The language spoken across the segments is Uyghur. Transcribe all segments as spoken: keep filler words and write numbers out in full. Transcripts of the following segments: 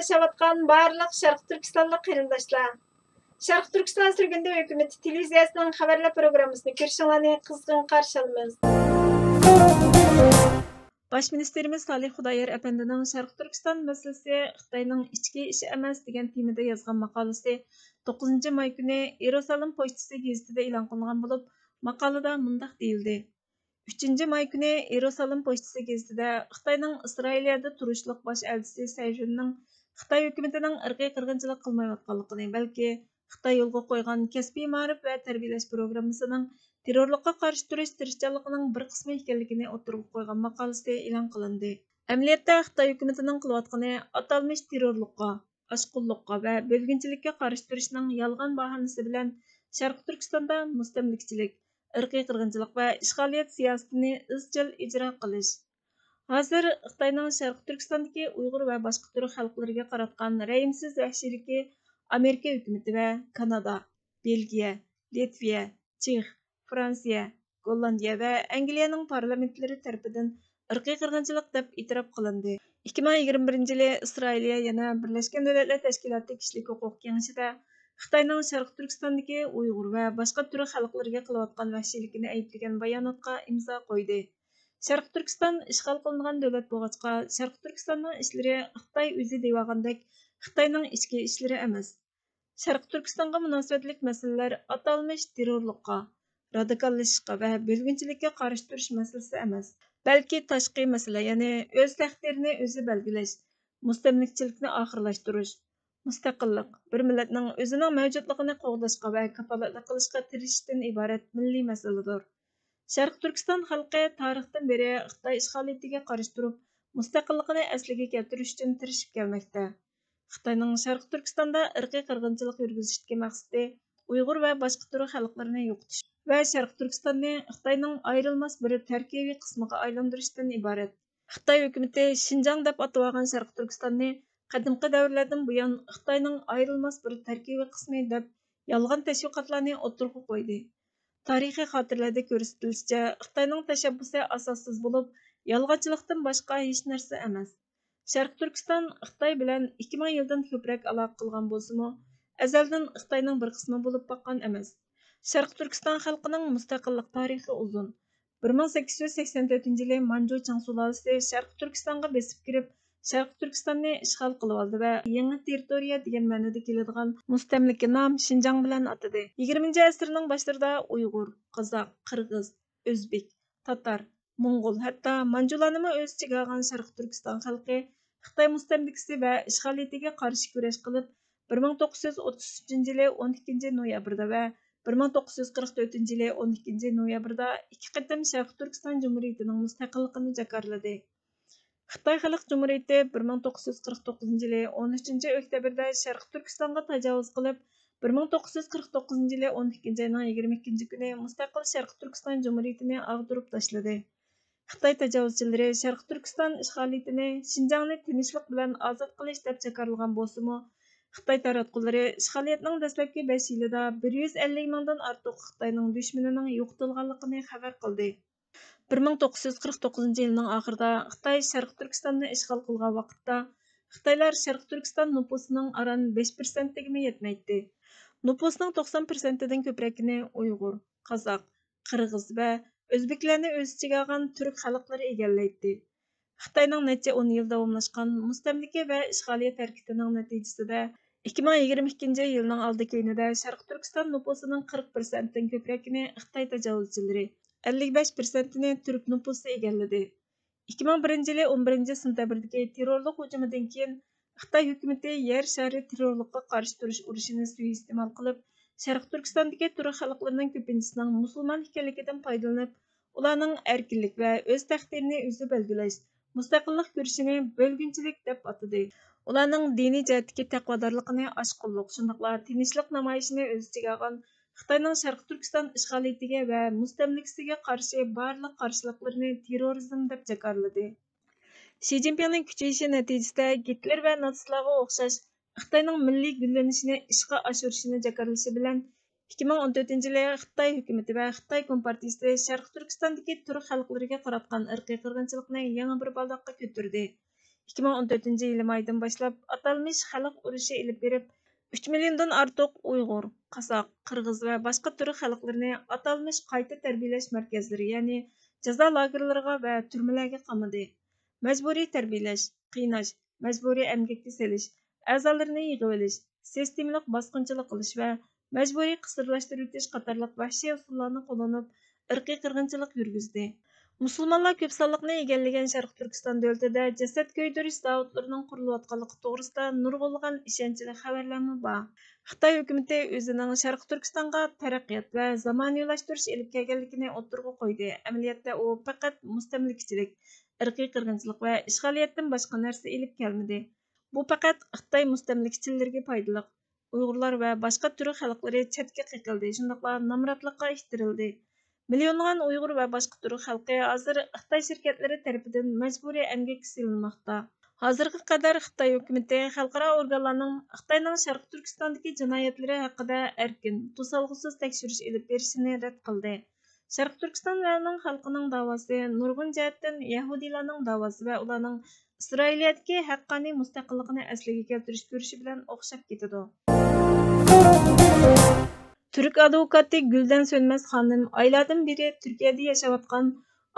ياشاۋاتقان بارلىق شەرقىي تۈركىستانلىق قېرىنداشلار، شەرقىي تۈركىستان سۈرگۈندە ھۆكۈمىتى تېلېۋىزىيەسىنىڭ خەۋەرلەر پروگراممىسىنى كۆرۈشۈڭلارنى قىزغىن قارشى ئالىمىز. باش مىنىستىرىمىز سالىھ خۇدايار ئەپەندىنىڭ شەرقىي تۈركىستان مەسىلىسى خىتاينىڭ ئىچكى ئىشى ئەمەس دېگەن تېمىدا يازغان ماقالىسى توققۇزىنچى ماي كۈنى يېرۇسالېم پوچتىسى گېزىتىدە ئېلان قىلىنغان بولۇپ، ماقالىدە مۇنداق دېيىلدى: ئۈچىنچى ماي كۈنى يېرۇسالېم پوچتىسى گېزىتىدە خىتاينىڭ ئىسرائىلىيەدە تۇرۇشلۇق باش ئەلچىسى سەيفىننىڭ خىتاي ھۆكۈمىتىنىڭ ئىرقىي قىرغىنچىلىق قىلمايۋاتقانلىقىنى، بەلكى خىتاي يولغا قويغان كەسپىي مائارىپ ۋە تەربىيەلەش پروگراممىسىنىڭ تېررورلۇققا قارشى تۇرۇش تىرىشچانلىقىنىڭ بىر قىسمى ئىكەنلىكىنى ئوتتۇرىغا قويغان ماقالىسى ئېلان قىلىندى. ئەمەلىيەتتە خىتاي ھۆكۈمىتىنىڭ قىلىۋاتقىنى ئاتالمىش تېررورلۇققا، ئاشقۇنلۇققا ۋە بۆلگۈنچىلىككە قارشى تۇرۇشنىڭ يالغان باھانىسى بىلەن شەرقىي تۈركىستاندا مۇستەملىكىچىلىك، ئىرقىي قىرغىنچىلىق ۋە ئىشغالىيەت سىياسىتىنى ئىزچىل ئىجرا قىلىش. ھازىر خىتاينىڭ شەرقىي تۈركىستاندىكى ئۇيغۇر ۋە باشقا تۈرك خەلقلىرىگە قاراتقان رەھىمسىز ۋەھشىيلىكى ئامېرىكا ھۆكۈمىتى ۋە كانادا، بېلگىيە، لىتۋىيە، چېخ، فرانسىيە، گوللاندىيە ۋە ئەنگلىيەنىڭ پارلامېنتلىرى تەرىپىدىن ئىرقىي قىرغىنچىلىق دەپ ئېتىراپ قىلىندى. ئىككى مىڭ يىگىرمە بىرىنچى يىلى ئىسرائىلىيە يەنە بىرلەشكەن دۆلەتلەر تەشكىلاتى كىشىلىك ھوقۇق كېڭىشىدە خىتاينىڭ شەرقىي تۈركىستاندىكى ئۇيغۇر ۋە باشقا تۈرك خەلقلىرىگە قىلىۋاتقان ۋەھشىيلىكىنى ئەيىبلىگەن باياناتقا ئىمزا قويدى. شەرقىي تۈركىستان ئىشغال قىلىنغان دۆلەت بولغاچقا، شەرقىي تۈركىستاننىڭ ئىشلىرى خىتاي ئۆزى دەۋالغاندەك خىتاينىڭ ئىچكى ئىشلىرى ئەمەس. شەرقىي تۈركىستانغا مۇناسىۋەتلىك مەسىلىلەر ئاتالمىش تېررورلۇققا، رادىكاللىشىشقا ۋە بۆلگۈنچىلىككە قارشى تۇرۇش مەسىلىسى ئەمەس، بەلكى تاشقى مەسىلە، يەنى ئۆز تەقدىرىنى ئۆزى بەلگىلەش، مۇستەملىكىچىلىكنى ئاخىرلاشتۇرۇش، مۇستەقىللىق، بىر مىللەتنىڭ ئۆزىنىڭ مەۋجۇتلۇقىنى قوغداشقا ۋە كاپالەتلىك قىلىشقا تىرىشىشتىن ئىبارەت مىللىي مەسىلىدۇر. شەرقىي تۈركىستان خەلقى تارىختىن بېرى خىتاي ئىشغالىيىتىگە قارشى تۇرۇپ، مۇستەقىللىقىنى ئەسلىگە كەلتۈرۈش ئۈچۈن تىرىشىپ كەلمەكتە. خىتاينىڭ شەرقىي تۈركىستاندا ئىرقىي قىرغىنچىلىق يۈرگۈزۈشتىكى مەقسىتى ئۇيغۇر ۋە باشقا تۈرك خەلقلىرىنى يوقىتىش ۋە شەرقىي تۈركىستاننى خىتاينىڭ ئايرىلماس بىر تەركىبىي قىسمىغا ئايلاندۇرۇشتىن ئىبارەت. خىتاي ھۆكۈمىتى شىنجاڭ دەپ ئاتىۋالغان شەرقىي تۈركىستاننى قەدىمكى دەۋرلەردىن بۇيان خىتاينىڭ ئايرىلماس بىر تەركىبىي قىسمى دەپ يالغان تەشۋىقاتلارنى ئوتتۇرىغا قويدى. تارىخىي خاتىرىلەردە كۆرسىتىلىشىچە، خىتاينىڭ تەشەببۇسى ئاساسسىز بولۇپ، يالغانچىلىقتىن باشقا ھېچ نەرسە ئەمەس. شەرقىي تۈركىستان خىتاي بىلەن ئىككى مىڭ يىلدىن كۆپرەك ئالاقە قىلغان بولسىمۇ، ئەزەلدىن خىتاينىڭ بىر قىسمى بولۇپ باققان ئەمەس. شەرقىي تۈركىستان خەلقىنىڭ مۇستەقىللىق تارىخى ئۇزۇن. بىر مىڭ سەككىز يۈز سەكسەن تۆتىنچى يىلى مانجۇ چىڭ سۇلالىسى شەرقىي تۈركىستانغا بېسىپ كىرىپ، شەرقىي تۈركىستاننى ئىشغال قىلىۋالدى ۋە يېڭى تېررىتورىيە دېگەن مەنىدە كېلىدىغان مۇستەملىكە نام شىنجاڭ بىلەن ئاتىدى. يىگىرمىنچى ئەسىرنىڭ باشلىرىدا ئۇيغۇر، قازاق، قىرغىز، ئۆزبېك، تاتار، موڭغۇل، ھەتتا مانجۇلارنىمۇ ئۆز ئىچىگە ئالغان شەرقىي تۈركىستان خەلقى خىتاي مۇستەملىكىسى ۋە ئىشغالىيىتىگە قارشى كۈرەش قىلىپ، بىر مىڭ توققۇز يۈز ئوتتۇز ئۈچىنچى يىلى ئون ئىككىنچى نويابىردا ۋە بىر مىڭ توققۇز يۈز قىرىق تۆتىنچى يىلى ئون ئىككىنچى نويابىردا ئىككى قېتىم شەرقىي تۈركىستان جۇمھۇرىيىتىنىڭ مۇستەقىللىقىنى جاكارلىدى. خىتاي خەلق جۇمھۇرىيىتى بىر مىڭ توققۇز يۈز قىرىق توققۇزىنچى يىلى ئون ئۈچىنچى ئۆكتەبىردە شەرقىي تۈركىستانغا تاجاۋۇز قىلىپ، بىر مىڭ توققۇز يۈز قىرىق توققۇزىنچى يىلى ئون ئىككىنچى ئاينىڭ يىگىرمە ئىككىنچى كۈنى مۇستەقىل شەرقىي تۈركىستان جۇمھۇرىيىتىنى ئاغدۇرۇپ تاشلىدى. خىتاي تاجاۋۇزچىلىرى شەرقىي تۈركىستان ئىشغالىيىتىنى شىنجاڭنى تىنچلىق بىلەن ئازاد قىلىش دەپ جاكارلىغان بولسىمۇ، خىتاي تاراتقۇلىرى ئىشغالىيەتنىڭ دەسلەپكى بەش يىلىدا بىر يۈز ئەللىك مىڭدىن ئارتۇق خىتاينىڭ دۈشمىنىنىڭ يوقىتىلغانلىقىنى خەۋەر قىلدى. بىر مىڭ توققۇز يۈز قىرىق توققۇزىنچى يىلنىڭ ئاخىرىدا خىتاي شەرقىي تۈركىستاننى ئىشغال قىلغان ۋاقىتتا، خىتايلار شەرقىي تۈركىستان نوپۇسىنىڭ ئاران بەش پىرسەنتىگىمۇ يەتمەيتتى. نوپۇسنىڭ توقسان پىرسەنتىدىن كۆپرەكىنى ئۇيغۇر، قازاق، قىرغىز ۋە ئۆزبېكلەرنى ئۆز ئىچىگە ئالغان تۈرك خەلقلىرى ئىگىلەيتتى. خىتاينىڭ نەچچە ئون يىل داۋاملاشقان مۇستەملىكە ۋە ئىشغالىيەت ھەرىكىتىنىڭ نەتىجىسىدە، ئىككى مىڭ يىگىرمە ئىككىنچى يىلنىڭ ئالدى كەينىدە شەرقىي تۈركىستان نوپۇسىنىڭ قىرىق پىرسەنتتىن كۆپرەكىنى خىتاي تاجاۋۇزچىلىرى، ئەللىك بەش پىرسەنتىنى تۈرك نوپۇسى ئىگىلىدى. ئىككى مىڭ بىرىنچى يىلى ئون بىرىنچى سېنتەبىردىكى تېررورلۇق ھۇجۇمىدىن كېيىن، خىتاي ھۆكۈمىتى يەر شارى تېررورلۇققا قارشى تۇرۇش ئۇرۇشىنى سۇيىئىستېمال قىلىپ، شەرقىي تۈركىستاندىكى تۈرك خەلقلىرىنىڭ كۆپىنچىسىنىڭ مۇسۇلمان ئىكەنلىكىدىن پايدىلىنىپ، ئۇلارنىڭ ئەركىنلىك ۋە ئۆز تەقدىرىنى ئۆزى بەلگىلەش، مۇستەقىللىق كۈرىشىنى بۆلگۈنچىلىك دەپ ئاتىدى. ئۇلارنىڭ دىنىي جەھەتتىكى تەقۋادارلىقىنى ئاشقۇنلۇق، شۇنداقلا تىنچلىق نامايىشىنى ئۆز ئىچىگە ئالغان خىتاينىڭ شەرقىي تۈركىستان ئىشغالىيىتىگە ۋە مۇستەملىكىسىگە قارشى بارلىق قارشىلىقلىرىنى تېررورىزم دەپ جاكارلىدى. شى جىنپىڭنىڭ كۈچىيىشى نەتىجىسىدە گىتلېر ۋە ناتسىستلارغا ئوخشاش خىتاينىڭ مىللىي گۈللىنىشىنى ئىشقا ئاشۇرۇشىنى جاكارلىشى بىلەن، ئىككى مىڭ ئون تۆتىنچى يىلى خىتاي ھۆكۈمىتى ۋە خىتاي كومپارتىيىسى شەرقىي تۈركىستاندىكى تۈرك خەلقلىرىگە قاراتقان ئىرقىي قىرغىنچىلىقنى يېڭى بىر بالداققا كۆتۈردى. ئىككى مىڭ ئون تۆتىنچى يىلى مايدىن باشلاپ ئاتالمىش خەلق ئۇرۇشى ئېلىپ بېرىپ، ئۈچ مىليوندىن ئارتۇق ئۇيغۇر، قازاق، قىرغىز ۋە باشقا تۈرك خەلقلىرىنى ئاتالمىش قايتا تەربىيەلەش مەركەزلىرى، يەنى جازا لاگېرلىرىغا ۋە تۈرمىلەرگە قامىدى. مەجبۇرىي تەربىيەلەش، قىيناش، مەجبۇرىي ئەمگەككە سېلىش، ئەزالىرىنى يىغىۋېلىش، سىستېمىلىق باسقۇنچىلىق قىلىش ۋە مەجبۇرىي قىسىرلاشتۇرۇۋېتىش قاتارلىق ۋەھشىي ئۇسۇللارنى قوللىنىپ، ئىرقىي قىرغىنچىلىق يۈرگۈزدى. مۇسۇلمانلار كۆپ سانلىقنى ئىگىلىگەن شەرقىي تۈركىستان دۆلىتىدە جەسەت كۆيدۈرۈش زاۋۇتلىرىنىڭ قۇرۇلۇۋاتقانلىقى توغرىسىدا نۇرغۇنلىغان ئىشەنچلىك خەۋەرلەرمۇ بار. خىتاي ھۆكۈمىتى ئۆزىنىڭ شەرقىي تۈركىستانغا تەرەققىيات ۋە زامانىۋىلاشتۇرۇش ئېلىپ كەلگەنلىكىنى ئوتتۇرىغا قويدى. ئەمەلىيەتتە ئۇ پەقەت مۇستەملىكىچىلىك، ئىرقىي قىرغىنچىلىق ۋە ئىشغالىيەتتىن باشقا نەرسە ئېلىپ كەلمىدى. بۇ پەقەت خىتاي مۇستەملىكىچىلىرىگە پايدىلىق، ئۇيغۇرلار ۋە باشقا تۈرك خەلقلىرى چەتكە قېقىلدى، شۇنداقلا نامراتلىققا ئىتتىرىلدى. مىليونلىغان ئۇيغۇر ۋە باشقا تۈرك خەلقى ھازىر خىتاي شىركەتلىرى تەرىپىدىن مەجبۇرىي ئەمگەككە سېلىنماقتا. ھازىرغا قەدەر خىتاي ھۆكۈمىتى خەلقئارا ئورگانلارنىڭ خىتاينىڭ شەرقىي تۈركىستاندىكى جىنايەتلىرى ھەققىدە ئەركىن، توسالغۇسىز تەكشۈرۈش ئېلىپ بېرىشىنى رەت قىلدى. شەرقىي تۈركىستانلىقلارنىڭ خەلقىنىڭ داۋاسى نۇرغۇن جەھەتتىن يەھۇدىيلارنىڭ داۋاسى ۋە ئۇلارنىڭ ئىسرائىلىيەتتىكى ھەققانىي مۇستەقىللىقىنى ئەسلىگە كەلتۈرۈش كۈرىشى بىلەن ئوخشاپ كېتىدۇ. تۈرك ئادۋوكاتى گۈلدەن سۆنمەز خانىم ئايلاردىن بېرى تۈركىيەدە ياشاۋاتقان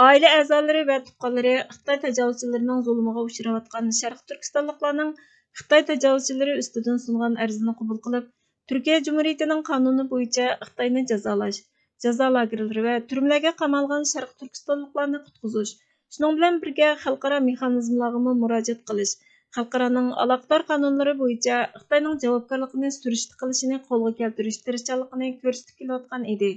ئائىلە ئەزالىرى ۋە تۇغقانلىرى خىتاي تاجاۋۇزچىلىرىنىڭ زۇلۇمىغا ئۇچراۋاتقان شەرقىي تۈركىستانلىقلارنىڭ خىتاي تاجاۋۇزچىلىرى ئۈستىدىن سۇنغان ئەرزىنى قوبۇل قىلىپ، تۈركىيە جۇمھۇرىيىتىنىڭ قانۇنى بويىچە خىتاينى جازالاش، جازا لاگېرلىرى ۋە تۈرمىلەرگە قامالغان شەرقىي تۈركىستانلىقلارنى قۇتقۇزۇش، شۇنىڭ بىلەن بىرگە، خەلقئارا مېخانىزملارغىمۇ مۇراجىئەت قىلىش، خەلقئارانىڭ ئالاقىدار قانۇنلىرى بويىچە خىتاينىڭ جاۋابكارلىقىنى سۈرۈشتە قىلىشىنى قولغا كەلتۈرۈش تىرىشچانلىقىنى كۆرسىتىپ كېلىۋاتقان ئىدى.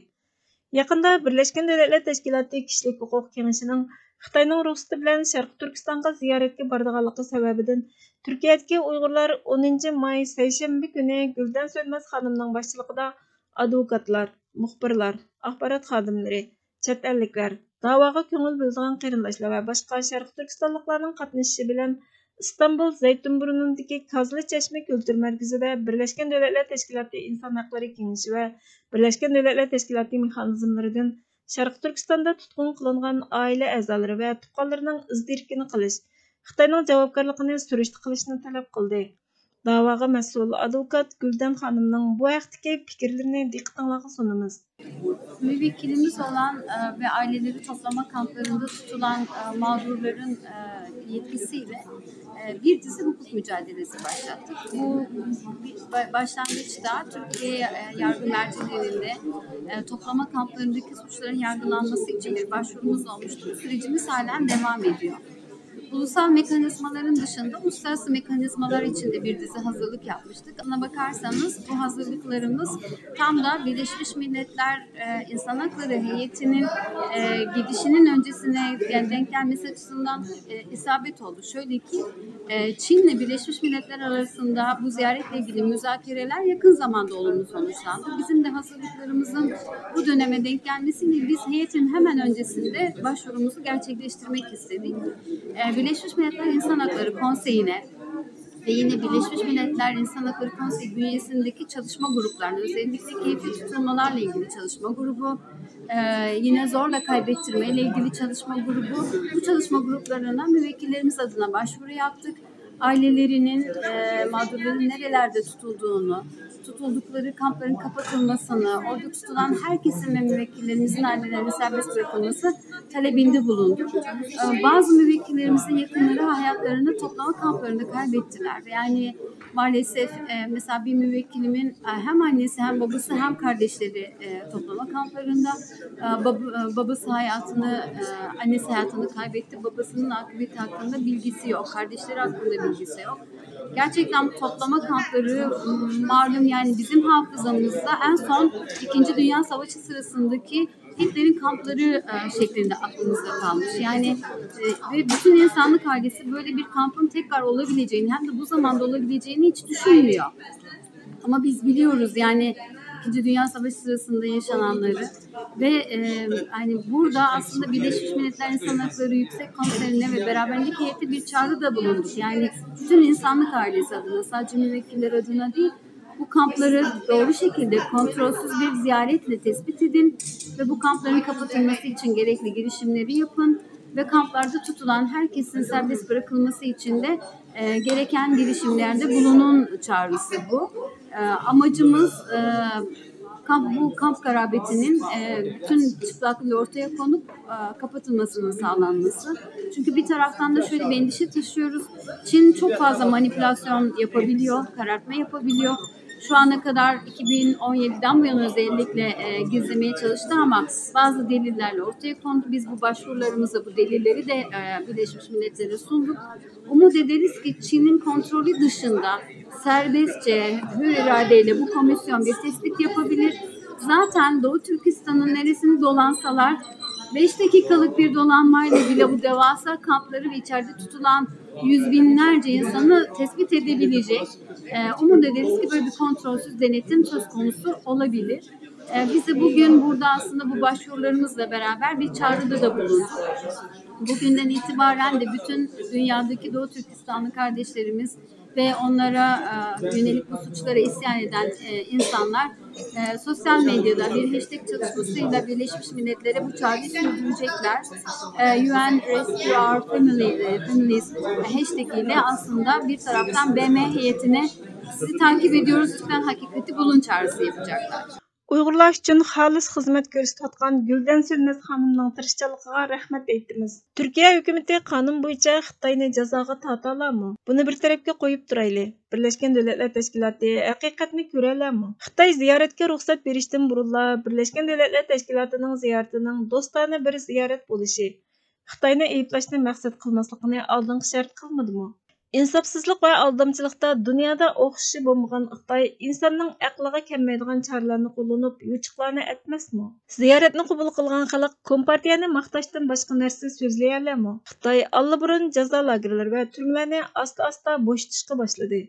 يېقىندا بىرلەشكەن دۆلەتلەر تەشكىلاتى كىشىلىك ھوقۇق كېڭىشىنىڭ خىتاينىڭ رۇخسىتى بىلەن شەرقىي تۈركىستانغا زىيارەتكە بارىدىغانلىقى سەۋەبىدىن، تۈركىيەدىكى ئۇيغۇرلار ئونىنچى ماي سەيشەنبە كۈنى گۈلدەن سۆنمەس خانىمنىڭ باشچىلىقىدا ئادۋوكاتلار، مۇخبىرلار، ئاخبارات خادىملىرى، چەت ئەللىكلەر، داۋاغا كۆڭۈل بۆلىدىغان قېرىنداشلار ۋە باشقا شەرقىي تۈركىستانلىقلارنىڭ قاتنىشىشى بىلەن ئىستانبۇل زەيتۇنبۇرنۇدىكى كازلى چەشمە كۈلتۈر مەركىزىدە بىرلەشكەن دۆلەتلەر تەشكىلاتى ئىنسان ھەقلىرى كېڭىشى ۋە بىرلەشكەن دۆلەتلەر تەشكىلاتى مېخانىزملىرىدىن شەرقىي تۈركىستاندا تۇتقۇن قىلىنغان ئائىلە ئەزالىرى ۋە تۇغقانلىرىنىڭ ئىز دېرىكىنى قىلىش، خىتاينىڭ جاۋابكارلىقىنى سۈرۈشتە قىلىشنى تەلەپ قىلدى. داۋاغا مەسئۇل ئادۋوكات گۈلدەن خانىمنىڭ بۇ ھەقتىكى پىكىرلىرىنى دىققىتىڭلارغا سۇنىمىز. Müvekkilimiz olan e, ve aileleri toplama kamplarında tutulan e, mağdurların e, yetkisiyle e, bir dizi hukuk mücadelesi başlattık. Bu bir ba- başlangıçta Türkiye e, yargı mercilerinde e, toplama kamplarındaki suçların yargılanması için bir başvurumuz olmuştu. Bu sürecimiz halen devam ediyor. Ulusal mekanizmaların dışında uluslararası mekanizmalar için de bir dizi hazırlık yapmıştık. Ona bakarsanız bu hazırlıklarımız tam da Birleşmiş Milletler e, İnsan Hakları Heyeti'nin e, gidişinin öncesine, yani denk gelmesi açısından e, isabet oldu. Şöyle ki e, Çin'le Birleşmiş Milletler arasında bu ziyaretle ilgili müzakereler yakın zamanda olumlu sonuçlandı. Bizim de hazırlıklarımızın bu döneme denk gelmesiyle biz heyetin hemen öncesinde başvurumuzu gerçekleştirmek istedik. E, Birleşmiş Milletler İnsan Hakları Konseyi'ne ve yine Birleşmiş Milletler İnsan Hakları Konseyi bünyesindeki çalışma gruplarına, özellikle keyfi tutulmalarla ilgili çalışma grubu, e, yine zorla kaybettirme ile ilgili çalışma grubu, bu çalışma gruplarına müvekkillerimiz adına başvuru yaptık. Ailelerinin, e, mağdurların nerelerde tutulduğunu, tutuldukları kampların kapatılmasını, orada tutulan herkesin ve müvekkillerimizin ailelerinin serbest bırakılması talebinde bulunduk. E, bazı müvekkillerimizin yakınları hayatlarını toplama kamplarında kaybettiler. Yani maalesef e, mesela bir müvekkilimin e, hem annesi hem babası hem kardeşleri e, toplama kamplarında. E, bab- e, babası hayatını, e, annesi hayatını kaybetti. Babasının akıbeti hakkında bilgisi yok. Kardeşleri hakkında bilgisi yok. Gerçekten bu toplama kampları m, malum, yani bizim hafızamızda en son İkinci Dünya Savaşı sırasındaki Hitler'in kampları e, şeklinde aklımızda kalmış. Yani e, ve bütün insanlık ailesi böyle bir kampın tekrar olabileceğini, hem de bu zamanda olabileceğini hiç düşünmüyor. Ama biz biliyoruz yani İkinci Dünya Savaşı sırasında yaşananları ve e, yani burada aslında Birleşmiş Milletler İnsan Hakları Yüksek Konseyi'ne ve beraberlik heyeti bir çağrıda bulunduk. Yani bütün insanlık ailesi adına, sadece müvekkiller adına değil, bu kampları doğru şekilde kontrolsüz bir ziyaretle tespit edin ve bu kampların kapatılması için gerekli girişimleri yapın. ve kamplarda tutulan herkesin serbest bırakılması için de e, gereken girişimlerde bulunun çağrısı bu. E, amacımız e, kamp, bu kamp garabetinin e, bütün çıplaklığıyla ortaya konup e, kapatılmasının sağlanması. Çünkü bir taraftan da şöyle bir endişe taşıyoruz. Çin çok fazla manipülasyon yapabiliyor, karartma yapabiliyor. Şu ana kadar iki bin on yediden bu yana özellikle e, gizlemeye çalıştı ama bazı delillerle ortaya kondu. Biz bu başvurularımızla bu delilleri de e, Birleşmiş Milletler'e sunduk. Umut ederiz ki Çin'in kontrolü dışında serbestçe, hür iradeyle bu komisyon bir tespit yapabilir. Zaten Doğu Türkistan'ın neresini dolansalar beş dakikalık bir dolanmayla bile bu devasa kampları ve içeride tutulan yüz binlerce insanı tespit edebilecek. E, umut ederiz ki böyle bir kontrolsüz denetim söz konusu olabilir. E, biz de bugün burada aslında bu başvurularımızla beraber bir çağrıda da bulunduk. Bugünden itibaren de bütün dünyadaki Doğu Türkistanlı kardeşlerimiz ve onlara e, yönelik bu suçlara isyan eden e, insanlar e, sosyal medyada bir hashtag çalışmasıyla Birleşmiş Milletler'e bu çağrıyı sürdürecekler. E, U N Rescue Our Family, e, Families hashtag ile aslında bir taraftan B M heyetine sizi takip ediyoruz, lütfen hakikati bulun çağrısı yapacaklar. ئۇيغۇرلار ئۈچۈن خالىس خىزمەت كۆرسىتىۋاتقان گۈلدەن سۆنمەس خانىمنىڭ تىرىشچانلىقىغا رەھمەت ئېيتىمىز. تۈركىيە ھۆكۈمىتى قانۇن بويىچە خىتاينى جازاغا تارتالارمۇ؟ بۇنى بىر تەرەپكە قويۇپ تۇرايلى. بىرلەشكەن دۆلەتلەر تەشكىلاتى ھەقىقەتنى كۆرەلەرمۇ؟ خىتاي زىيارەتكە رۇخسەت بېرىشتىن بۇرۇنلا بىرلەشكەن دۆلەتلەر تەشكىلاتىنىڭ زىيارىتىنىڭ دوستانە بىر زىيارەت بولۇشى، خىتاينى ئەيىبلەشنى مەقسەت قىلماسلىقىنى ئالدىنقى شەرت قىلمىدىمۇ؟ ئىنساپسىزلىق ۋە ئالدامچىلىقتا دۇنيادا ئوخشىشى بولمىغان خىتاي ئىنساننىڭ ئەقلىغا كەلمەيدىغان چارىلەرنى قوللىنىپ يوچۇقلارنى ئەتمەسمۇ؟ زىيارەتنى قوبۇل قىلغان خەلق كومپارتىيەنى ماختاشتىن باشقا نەرسە سۆزلىيەلەرمۇ؟ خىتاي ئاللىبۇرۇن جازا لاگېرلىرى ۋە تۈرمىلەرنى ئاستا-ئاستا بوشىتىشقا باشلىدى.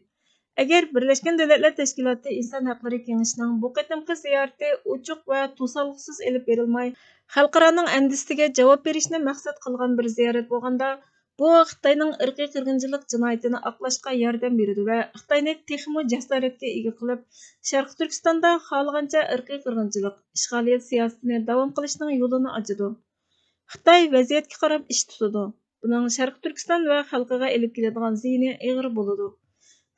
ئەگەر بىرلەشكەن دۆلەتلەر تەشكىلاتى ئىنسان ھەقلىرى كېڭىشىنىڭ بۇ قېتىمقى زىيارىتى ئوچۇق ۋە توسالغۇسىز ئېلىپ بېرىلماي، خەلقئارانىڭ ئەندىزىسىگە جاۋاب بېرىشنى مەقسەت قىلغان بىر زىيارەت بولغاندا، بۇ خىتاينىڭ ئىرقىي قىرغىنچىلىق جىنايىتىنى ئاقلاشقا ياردەم بېرىدۇ ۋە خىتاينى تېخىمۇ جاسارەتكە ئىگە قىلىپ، شەرقىي تۈركىستاندا خالىغانچە ئىرقىي قىرغىنچىلىق، ئىشغالىيەت سىياسىتىنى داۋام قىلىشنىڭ يولىنى ئاچىدۇ. خىتاي ۋەزىيەتكە قاراپ ئىش تۇتىدۇ. بۇنىڭ شەرقىي تۈركىستان ۋە خەلقىگە ئېلىپ كېلىدىغان زىيىنى ئېغىر بولىدۇ.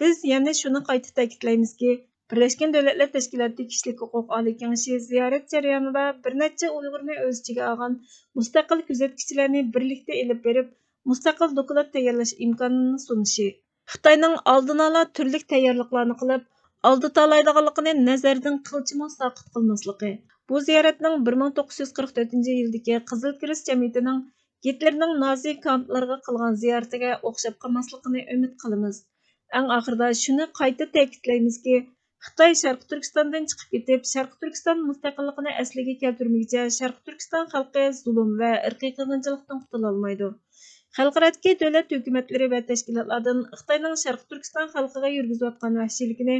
بىز يەنە شۇنى قايتا تەكىتلەيمىزكى، بىرلەشكەن دۆلەتلەر تەشكىلاتى كىشىلىك ھوقۇق ئالىي كېڭىشى زىيارەت جەريانىدا بىر نەچچە ئۇيغۇرنى ئۆز ئىچىگە ئالغان مۇستەقىل كۆزەتكۈچىلەرنى بىرلىكتە ئېلىپ بېرىپ، مۇستەقىل دوكلات تەييارلاش ئىمكانىنى سۇنۇشى، خىتاينىڭ ئالدىنئالا تۈرلۈك تەييارلىقلارنى قىلىپ، ئالدىتالايدىغانلىقىنى نەزەردىن قىلچىمۇ ساقىت قىلماسلىقى، بۇ زىيارەتنىڭ بىر مىڭ توققۇز يۈز قىرىق تۆتىنچى يىلدىكى قىزىل كىرېست جەمئىيىتىنىڭ گىتلېرنىڭ نازى كامپلارغا قىلغان زىيارىتىگە ئوخشاپ قالماسلىقىنى ئۈمىد قىلىمىز. ئەڭ ئاخىرىدا شۇنى قايتا تەكىتلەيمىزكى، خىتاي شەرقىي تۈركىستاندىن چىقىپ كېتىپ، شەرقىي تۈركىستان مۇستەقىللىقىنى ئەسلىگە كەلتۈرمىگۈچە شەرقىي تۈركىستان خەلقى زۇلۇم ۋە ئىرقىي قىرغىنچىلىقتىن قۇتۇلالمايدۇ. خەلقئارادىكى دۆلەت ھۆكۈمەتلىرى ۋە تەشكىلاتلاردىن خىتاينىڭ شەرقىي تۈركىستان خەلقىگە يۈرگۈزۈۋاتقان ۋەھشىيلىكىنى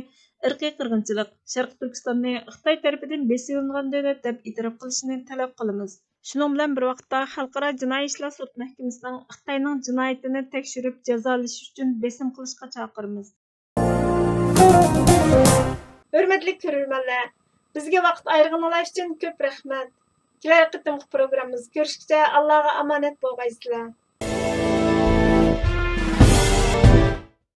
ئىرقىي قىرغىنچىلىق، شەرقىي تۈركىستاننى خىتاي تەرىپىدىن بېسىۋېلىنغان دۆلەت دەپ ئېتىراپ قىلىشىنى تەلەپ قىلىمىز. شۇنىڭ بىلەن بىر ۋاقىتتا، خەلقئارا جىنايى ئىشلار سوت مەھكىمىسىنىڭ خىتاينىڭ جىنايىتىنى تەكشۈرۈپ جازالىشى ئۈچۈن بېسىم قىلىشقا چاقىرىمىز. ھۆرمەتلىك كۆرۈرمەنلەر، بىزگە ۋاقىت ئايرىغىنىڭلار ئۈچۈن كۆپ رەھمەت. كېلەر قېتىمقى پروگراممىمىزدا كۆرۈشكىچە ئاللاغا ئامانەت بولغايسىلەر.